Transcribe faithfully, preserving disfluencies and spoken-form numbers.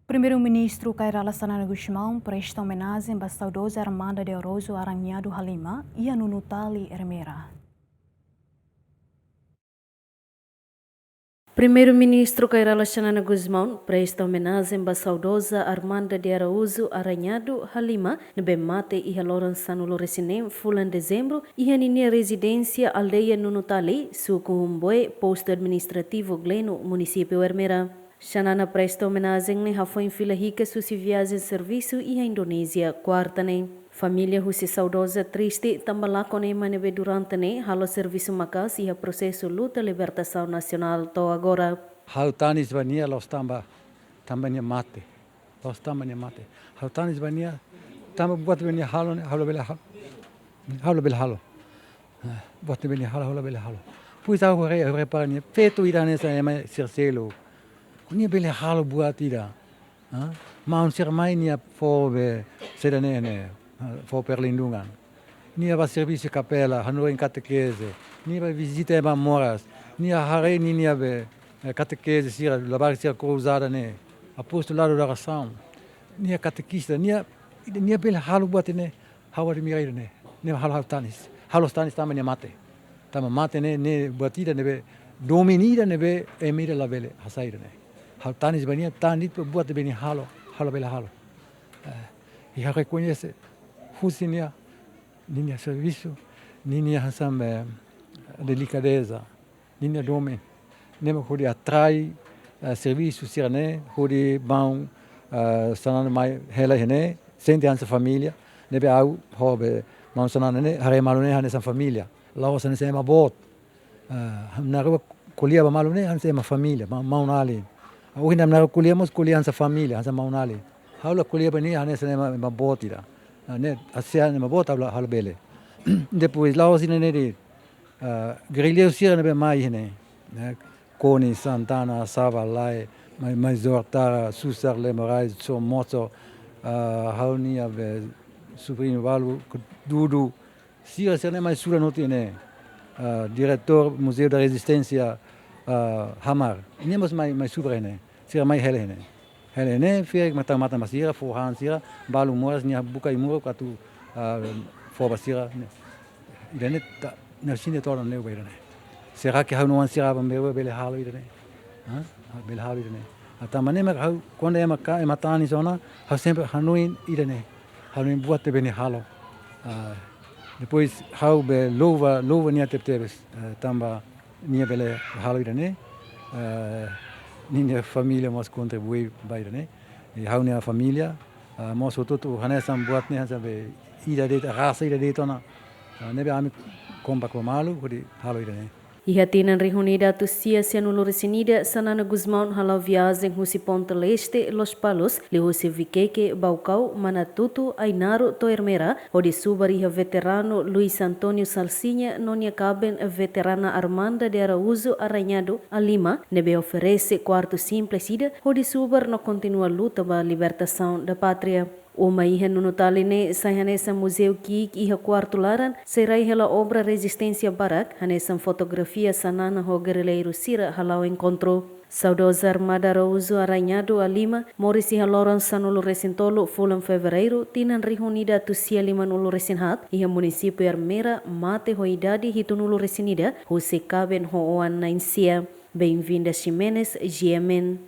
Primeiru-Ministru Kay Rala Xanana Gusmão presta omenajen ba saudoza Armanda de Araújo Aranhado Halima iha Nunutali, Ermera. Primeiru-Ministru Kay Rala Xanana Gusmão presta omenajen ba saudoza Armanda de Araújo Aranhado Halima, ne'ebé mate iha loron sanulu-resin-neen fulan Dezembru, iha ninia rezidénsia aldeia Nunutali, suku Humboe, postu administrativu Gleno, munisípiu Ermera. Xanana presta omenajen ne'e hafoin fila hikas husi viajen servisu iha Indonézia, kuarta ne'e. Família husi saudoza triste tanba lakon ema ne'ebé durante ne'e halo servisu maka'as iha prosesu luta libertasaun nasionál to'o agora. Ha'u tanis ba nia la'ós tanba, tanba nia mate. La'ós tanba nia mate. Ha'u tanis ba nia, tanba buat ne'ebé nia halo ne'e, ha'u labele halo. Ha'u labele halo. Ah, buat ne'ebé nia halo, ha'u labele halo. Depois ha'u re-, repara nia, feto ida hanesan ema sira seluk. Nia bele halo buat ida. Ah, maun sira mai nia fó be, saida ne'e ne'e, ah, fó perlindungan. Nia bá servisu kapela, hanorin katekeze. Nia bá vizita ema moras. Nia haree ninia be, eh, katekeze sira, labarik sira kruzada ne'e. Apostolado da Oração. Nia katekista, nia, nia bele halo buat ne'e. Ha'u admira ida-ne'e. Ne'e halo ha'u tanis. Ha'u la'ós tanis tanba nia mate. Tanba mate ne'e, ne'e buat ida ne'ebé, domin ida ne'ebé, ema ida labele hasai ida-ne'e. Ha'u tanis ba nia, tanis ba buat ne'ebé nia halo, ha'u labele halo. Eh, i ha'u rekoñese husi nia, ninia servisu, ninia hanesan, eh, delikadeza, ninia domin. Ne'e mak hodi atrai, eh, servisu sira-ne'e, hodi maun, eh, Xanana mai hela iha-ne'e, sente hanesan família, ne'ebé ha'u, ho be, maun Xanana ne'e, haree malu ne'e hanesan família. La'ós hanesan ema boot. Eh, ha'u-nia rua ko'alia ba malu ne'e, hanesan ema família, ma-, maun-alin. Ohin ha'u-nia rua ko'alia mós, ko'alia hanesan família, hanesan maun-alin. Ha'u la ko'alia ba nia, hanesan ema, ema boot ida. Ah, ne'e, hanesan ema boot, ha'u la, ha'u labele. Depois, la'ós ida-ne'e de'it, ah, gerrilleiru sira ne'ebé mai iha-ne'e, ne'e, Koni, Santana, Sava, Lae, mai, Maizor, Tara, Susar, Le Moraes, Somoso, ah, ha'u-nia be sobriñu balu, Dudu, sira, sira-ne'e mai sura hotu iha-ne'e, ah, diretór Museu da Resistência, ah, Hamar. Nia mós mai, mai sura iha-ne'e. Sira mai hela iha-ne'e. Hela iha-ne'e, ferik matan-matan ba sira, fó han sira, balu moras, nia buka ai-moruk atu, ah, fó ba sira. Ida-ne'e ta, nia sente todan ne'e ba ida-ne'e. Será que ha'u-nia oan sira aban-bainrua bele halo ida-ne'e? Hã? Ah, bele halo ida-ne'e. Ah, tanba ne'e mak ha'u, kuandu ema ka, ema tanis ona, ha'u sempre hanoin ida-ne'e. Hanoin buat ne'ebé nia halo. Ah, depois ha'u be louva, louva nia tebetebes. Ah, tanba nia bele halo ida-ne'e, eh, ninia família mós kontribui ba ida-ne'e. I ha'u-nia família, eh, mós hotu-hotu hanesan buat ne'e hanesan be ida de'it, rasa ida de'it ona. Eh, ne'ebé ami kompak ba malu, hodi halo ida-ne'e. Iha tinan rihun ida atus sia sianulu-resin-ida, Xanana Gusmão hala'o viajen husi Ponta Leste, Lospalos, liuhusi Viqueque, Baucau, Manatuto, Ainaro, to'o Ermera, hodi subar iha veteranu Luis António Salsinha no nia kaben veterana Armanda de Araújo Aranhado Alima, ne'ebé oferese kuartu simples ida, hodi subar no kontinua luta ba libertasaun da pátria. Uma iha Nunutali ne'e sai hanesan muzeu ki'ik iha kuartu laran, sei rai hela obra rezisténsia barak, hanesan fotografia Xanana ho gerrilleiru sira hala'o enkontru. Saudoza Armanda Araújo Aranhado Alima moris iha loron sanulu-resin-tolu fulan Fevereiru, tinan rihun ida atus sia limanulu-resin-haat, iha munisípiu Ermera, mate ho idade hitunulu-resin-ida, husi kaben ho oan na'in-sia. Benvinda Ximenes, G M N.